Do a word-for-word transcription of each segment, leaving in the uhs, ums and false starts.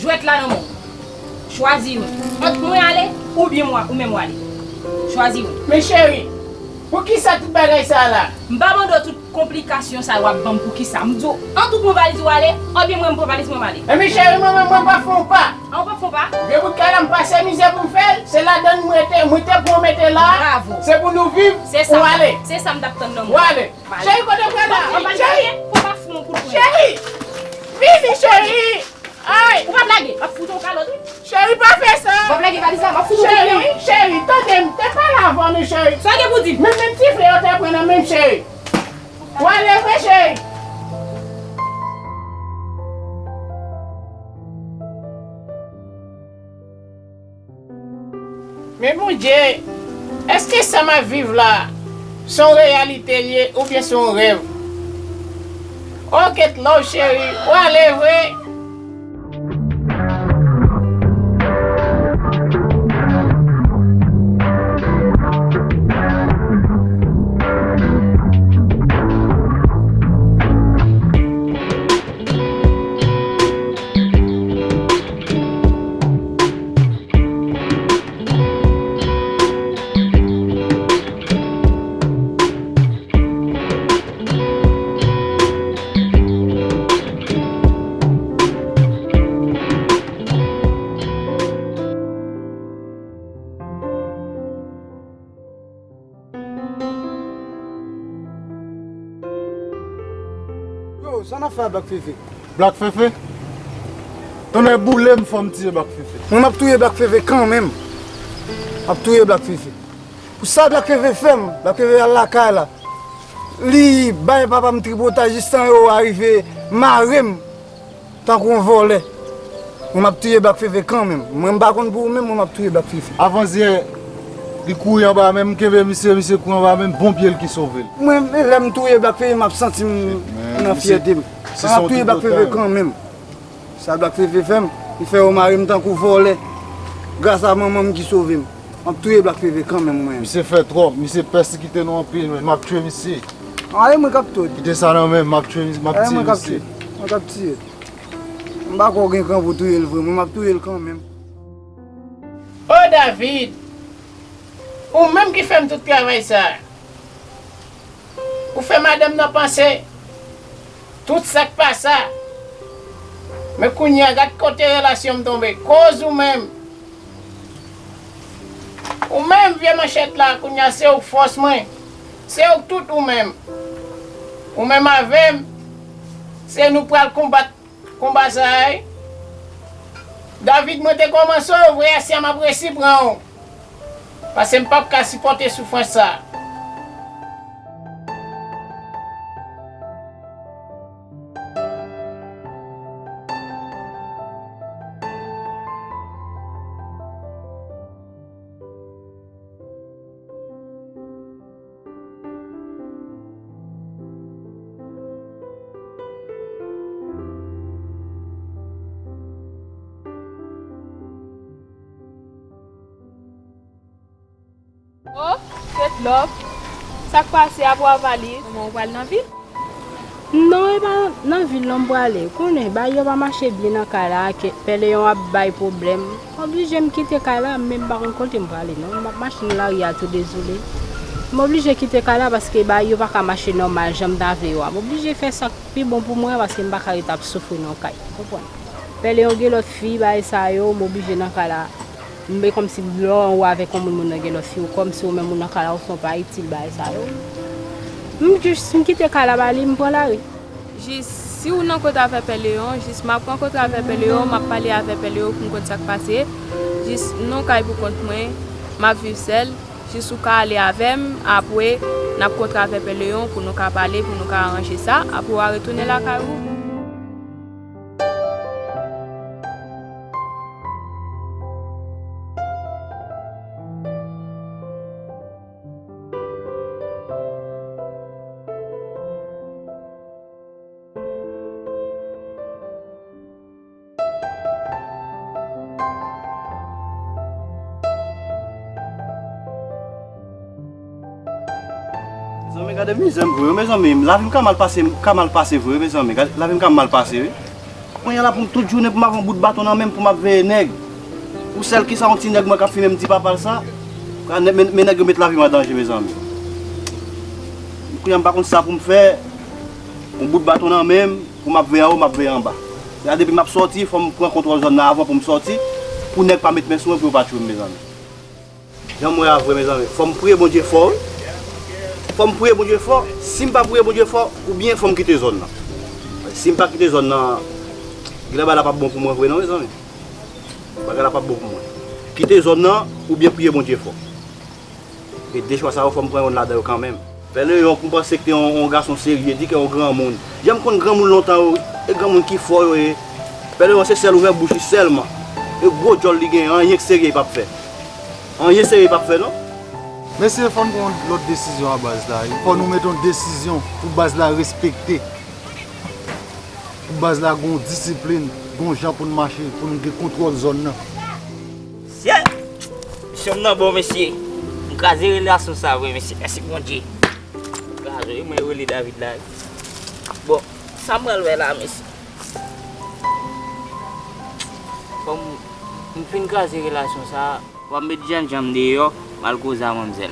Jwèt la nan men w. Chwazi youn. Ant mwen ale, oubyen mwen, ou menm w ale. Chwazi youn. Men cheri, poukisa tout bagay sa a la? M pa mande w tout konplikasyon sa a w ap ban m poukisa. M di w, ant ou pran valiz ou ale, oubyen mwen m pran valiz mwen m ale. Enben cheri, mwen menm mwen pa fè yon pa. An, ou pa fè yon pa? Vye bout kay la m pase mizè pou m fè l, se ladann mwen te, mwen te pran mete la. Bravo. Se pou nou viv, se sa ou m t ap, ale. Se sa m t ap tann nan men w. Ou ale. Cheri, kote w pral la? Cheri, fò pa fout mwen kout pwen. Cheri! Vini, cheri! Ay! Ou p ap lage, m ap fout yon kalòt, wi. Cheri, pa fè sa! W ap lage valiz la, m ap fout yon kout pwen. Cheri, cheri, tande m, te pale avè w non, cheri. Sa w gen pou di m? Menm, menm ti fle yo te pran nan men m, cheri. W ale vre, cheri. Men Bondye, èske sa m ap viv la, se yon reyalite l ye oubyen se yon rèv? Oh, get love, cheri, w ale vre? Yo, sa n ap fè a Black Fefe? Black Fefe? Tonnè boule m, fò m tiye Black Fefe. Mwen, m ap touye Black Fefe kanmenm. M ap touye Black Fefe. Pou sa Black Fefe fè m, Black Fefe al lakay la. Li bay papa m tripotaj jistan yo arive mare m. Tankou yon vòlè. Mwen, m ap touye Black Fefe kanmenm. Mwen, m pa konn pou ou menm, mwen, m ap touye Black Fefe. Avan yè, li kouri anba men m, m kenbe misye, misye kouri anba men m, bon pye l ki sove l. Mwen, lè m touye Black Fefe, m ap santi m nan fyète m. Mwen, m ap touye Black Fefe kanmenm. Sa Black Fefe fè m, li fè yo mare m tankou vòlè. Gras a manman m ki sove m. M ap touye Black Fefe kanmenm, mwen. Misye fè twòp, misye pèsekite nou anpil, men m ap tchwe misye. Ale, mwen k ap tout. Kite sa nan men m, m ap tchwe misye, m ap tiye misye. Mwen k ap tiye. M pa kwè w gen kran pou touye l vre, mwen m ap touye l kanmenm. Oh, David! Ou menm ki fè m tout travay sa a. Ou fè madanm nan panse tout sa k pa sa. Men kounye a, gad kote relasyon m tonbe. Koz ou menm. Ou menm vye manchèt la, kounye a se ou k fòs mwen. Se ou k tout ou menm. Ou menm avè m, se nou k pral konbat konba sa a, wi. David, mwen te kòmanse w vre, asya m ap resi pran w. Paske m p ap ka sipòte soufrans sa a. Oh, Kate Love, sa k pase a bwa valiz? Kòman ou pral nan vil? Non, e pa nan vil non m prale. Ou konnen, bagay yo pa mache byen nan kay la, ke pèleyon ap bay pwoblèm. M oblije m kite kay la, men m pa konn kote m prale non. M ap mache nan lari a tou dezole. M oblije kite kay la paske bagay yo pa ka mache nòmal jan m ta vle yo a. M oblije fè sa k pi bon pou mwen paske m pa ka ret ap soufri nan kay. Ou konprann? Pèleyon gen lòt fi, bagay sa yo, m oblije nan kay la. M, e kòmsi lè w anwo avèk yon moun, moun nan gen lòt fi, ou kòmsi ou menm ou nan kay la, ou fè w pa itil bagay sa yo. M jis, m kite kay la ba li, m pran lari. Jis, si w nan kontre avè pèleyon, jis m ap rankontre avè pèleyon, m ap pale avè pèleyon pou m konn sa k pase. Jis, non kay pou kont mwen, m ap viv sèl. Jis ou ka ale avè m, apre, n ap kontre avè pèleyon pou nou ka pale, pou nou ka aranje sa. Apre, w a retounen lakay ou. Mezanmi, gade mizè m vre, mezanmi. Lavi m ka mal pase, ka mal pase vre, mezanmi. Gade, lavi m ka mal pase, wi. Kounye a la pou m tout jounen pou m ap yon bout baton nan men m pou m ap veye nèg. Pou sèl kisa yon ti nèg mwen k ap fimen m di papa l sa? Men, men, men nèg yo met lavi m an danje, mezanmi. Kounye a m pa konn sa pou m fè. Yon bout baton nan men m, pou m ap veye anwo, m ap veye anba. La depi m ap sòti, fò m pran kontwòl zòn nan avan pou m sòti, pou nèg pa met men sou mwen, pou yo pa tchwe m, mezanmi. Jan m wè a vre, mezanmi, fò m priye Bondye fò, wi. Fò m priye Bondye fò. Si m pa priye Bondye fò, oubyen fò m kite zòn nan. Si m pa kite zòn nan, bagay la p ap bon pou mwen vre non, mezanmi. Bagay la p ap bon pou mwen. Kite zòn nan, oubyen priye Bondye fò. E de chwa sa yo, fò m pran yonn ladan yo kanmenm. Pè Leyon, m panse ke te yon, yon gason serye, di ke yon granmoun. Jan m konn granmoun lontan yo, e granmoun ki fò yo ye. Pè Leyon se sèl ouvè bouch li sèlman. E gwo djòl li genyen, anyen k serye li p ap fè. Anyen serye li p ap fè, non. Mesye, fò n pran yon lòt desizyon a baz la. Fò nou mete yon desizyon pou baz la respekte. Pou baz la gon disiplin, gon jan pou n mache, pou nou gen kontwòl zòn nan. Sye! Misyon m nan bon, mesye. M kraze relasyon sa vre, mesye. Mèsi Bondye. M kraze, wi, mwen rele David la. Bon, sa m pral fè la, mesye. Fò m, m fin kraze relasyon sa. W ap met jènjan m deyò, m al koze a manmzèl.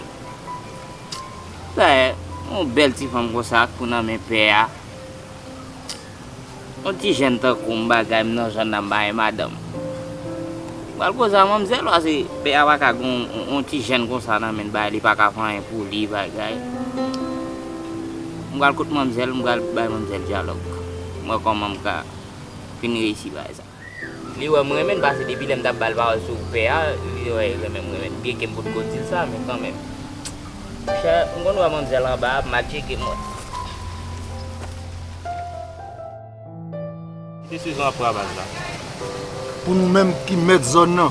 Dayè, yon bèl ti fanm konsa k pou nan men pè a. Yon ti jèn tankou m, bagay, m nan zòn nan, m pa gen madanm. M pral koze a manmzèl, paske pè a pa ka gen yon, yon, yon ti jèn konsa nan men l, bagay, li pa ka fè anyen pou li, bagay. M pral kot manmzèl, m pral bay manmzèl dyalòg. M wè kòman m ka fin reyisi bagay sa. Li wè m renmen l, paske depi lè m t ap ba l pawòl sou pè a, li wè l renmen m, renmen l. Byenke m potko di l sa, men kanmenm. Monchè, m konn wè manmzèl anba a, m a tcheke m wè. Ki desizyon w ap pran a baz la? Pou nou menm ki mèt zòn nan,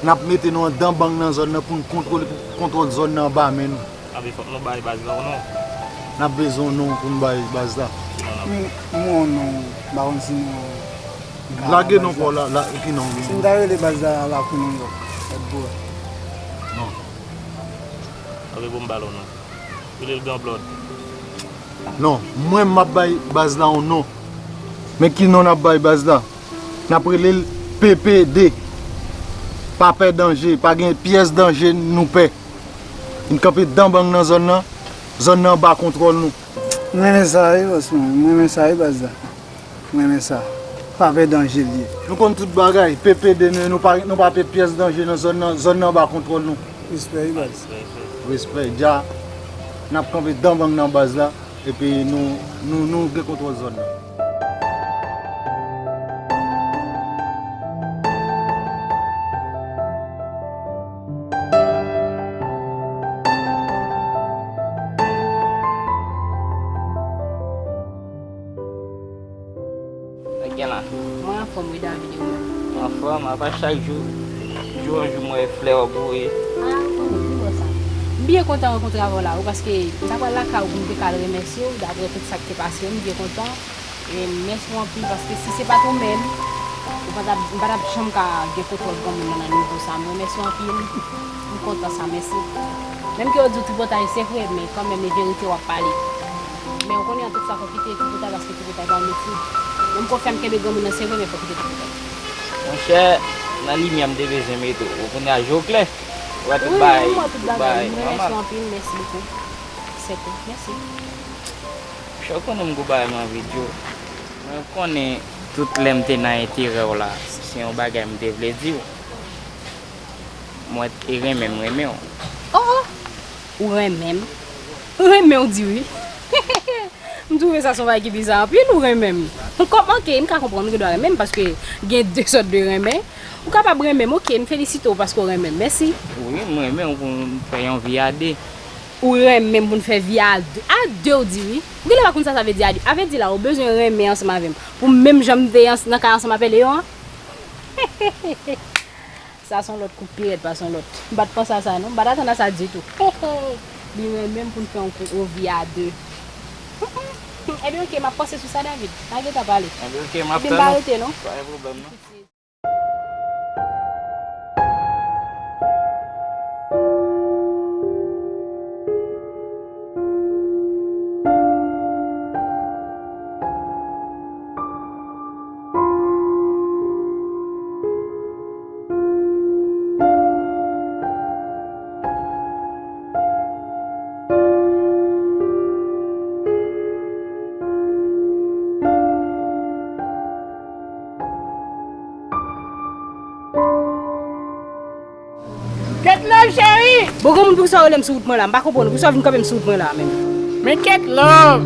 n ap mete nou anndan bang nan zòn nan pou n kontwole, pou kontwòl zòn nan anba men nou. Anben, fòk nou bay baz la yon non. N ap bezwen yon non pou n bay baz la. Ki non n ap... M, m wè yon non, m pa konn si non an. Lage non pa w la, la, ki non w gen? Si m ta rele baz la Lakou Nouyòk, èt bwè. Non. Anben, bon, m ba l yon non. Rele l Gran Blòd. Non, mwen m ap bay baz la yon non. Men ki non n ap bay baz la? N ap rele l P P D. Pa pè danje, pa gen pyès danje nou pè. Vin kanpe anndan bang nan zòn nan, zòn nan anba kontwòl nou. M renmen sa wi, bòs mwen, m renmen sa wi, baz la. M renmen sa. Pa pè danje l ye. Nou konn tout bagay, P P D nou ye, nou pa, nou pa pè pyès danje nan zòn nan, zòn nan anba kontwòl nou. Respè wi, baz. Respè, dja. N ap kanpe anndan bang nan baz la. Epi nou, nou, nou gen kontwòl zòn nan. Sa k gen la? Mwen anfòm wi, David, e ou menm? Anfòm, apa chak jou, jou an jou m wè flè w ap voye. A, ou konnen pi bon sa. M byen kontan rankontre avè w la wi, paske m ta pral lakay ou pou m te ka al remèsye w, daprè tout sa k te pase yo, m byen kontan. E mèsi w anpil, paske si se pa t ou menm, ou pa t ap, m pa t ap janm ka gen kontwòl granmoun nan nan nivo sa. M remèsye w anpil, m kontan sa, mèsi. Menm ke yo di w tripotay se vre, men kanmenm e verite w ap pale. Men ou konnen an tout sa fò kite tripotay paske tripotay pa yon metye. Men m konfyè m kenbe granmoun nan se vre men fò kite tripotay. Monchè, nan limyè m te bezwen mete w. Kounye a je w klè. Ou wè tout bagay, tout bagay. Wi, wi, m wè tout bagay. M remèsye w anpil, mèsi bokou. Se tou. Mèsi. Monchè, ou konnen m gon bagay m anvi di w. Mwen konnen tout lè m te nan enterè w la, se yon bagay m te vle di w. Mwen te renmen m renmen w. Oh, oh! Ou renmen m? Renmen w di wi. M twouve sa se yon bagay ki biza anpil, ou renmen m. Kòman ke m ka konprann ou gendwa renmen m, paske gen de sòt de renmen. Ou kapab renmen m, oke, m felisite w paske w renmen m, mèsi. Wi, m renmen w pou n fè yon vi a de. Ou renmen m pou n fè vi a de, a de w di wi. Ou genlè pa konn sa sa vle di a de. A vle di la, ou bezwen renmen ansanm avè m. Pou menm jan m te nan kay ansanm avè Leyon an. Sa se yon lòt kou k pi rèd pase yon lòt. M pa t panse a sa non. M pa t atann a sa ditou. Li renmen m pou n fè yon kou, yon vi a de. Ebyen oke, m ap panse sou sa, David. N a gentan pale. Ebyen oke, m ap tann ou. Ebyen m pa rete non. Pa gen pwoblèm non. Kèt love cheri! Bon, granmoun, poukisa w rele m sou wout mwen la? M pa konprann ou. Poukisa w vin kanpe m sou wout mwen la menm? Men kèt love!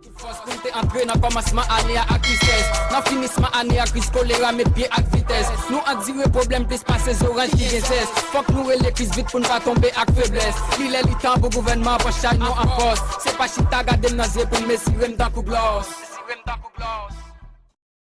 Tout fòs pou n te antre nan kòmansman ane a ak tristès. Nan finisman ane a, kriz kolera met pye ak vitès. Nou andire pwoblèm plis pase zoranj ki gen zès. Fòk nou rele kriz vit pou n pa tonbe ak feblès. Li lè li tan pou gouvènman an pran chay nou an fòs. Se pa chita gade m nan zye pou m mesire m tankou glòs.